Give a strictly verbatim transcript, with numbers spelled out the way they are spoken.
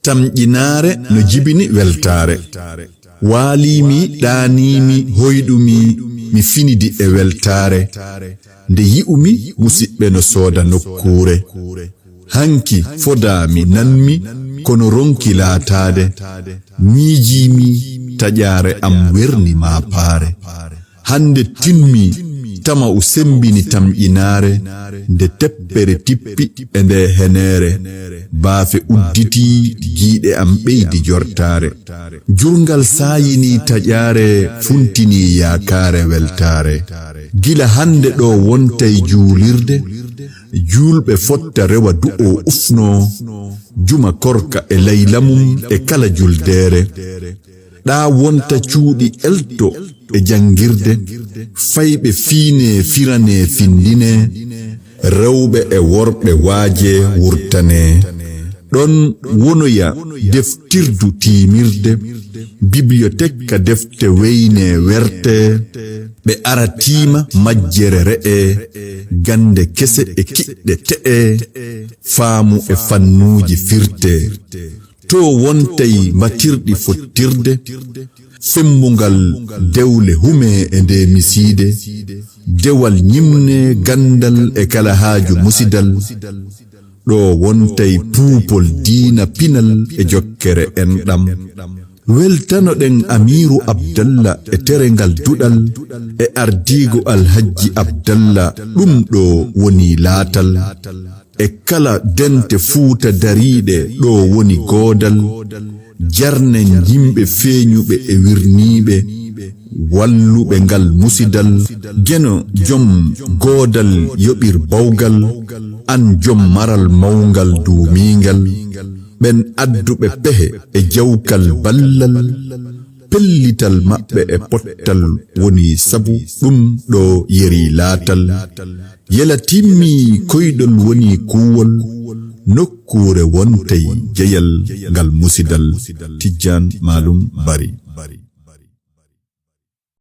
Tamƴinaare no jibini weltaare. Waaliimi, ɗaaniimi, hoyɗumi, mi finidi e weltaare. Nde yi'umi musidɓe no sooda nokkuure. Hanki fodaami, nanmi, kono ronki laataade. Miijiimi, taƴaare am werni maapaare. Hannde tinmi, tama'u semmbini tamƴinaare, nde teppere tippi e nde heneere, baafe udditii, giiɗe am ɓeydi jortaare. Jurngal saayini taƴaare, funtini yaakaare weltaare. Gila hannde ɗo wontay juulirde, juulɓe fotta rewa du'o ufnoo, juma korka e layla mum e kala juldeere. Ɗa wonta cuuɗi elto e janngirde, fayɓe fiine, firane, findine, rewɓe e worɓe waaje, wurtane. Ɗon wonoya deftirdu tiimirde, bibliotek ka defte weyne werte, ɓe aratiima majjere re'e, gannde kese e kiɗɗe te'e, faamu e fannuuji firte. To wontay mbatirɗi fottirde, semmbungal dewle hume e nde misiide, dewal ñimne ganndal e kala haaju musidal, ɗo wontay puupol diina pinal e jokkere enɗam. Weltanoɗen Amiiru Abdalla e terengal duɗal e ardiigu Alhajji Abdalla, ɗum ɗo woni laatal. E kala dente Fuuta dariiɗe ɗo woni goodal, jarnen yimɓe feeñuɓe e wirniiɓe, walluɓe ngal musidal. Geno jom goodal yoɓir bawgal, an jom maral mawngal duumiingal. Ɓen adduɓe pehe e jawkal ballal, pellital maɓɓe e pottal woni sabu ɗum ɗo yeri laatal. Yela timmi koyɗol woni kuuwol, nokkuure wontay jeyal ngal musidal. Tijjaan Maalum Bari.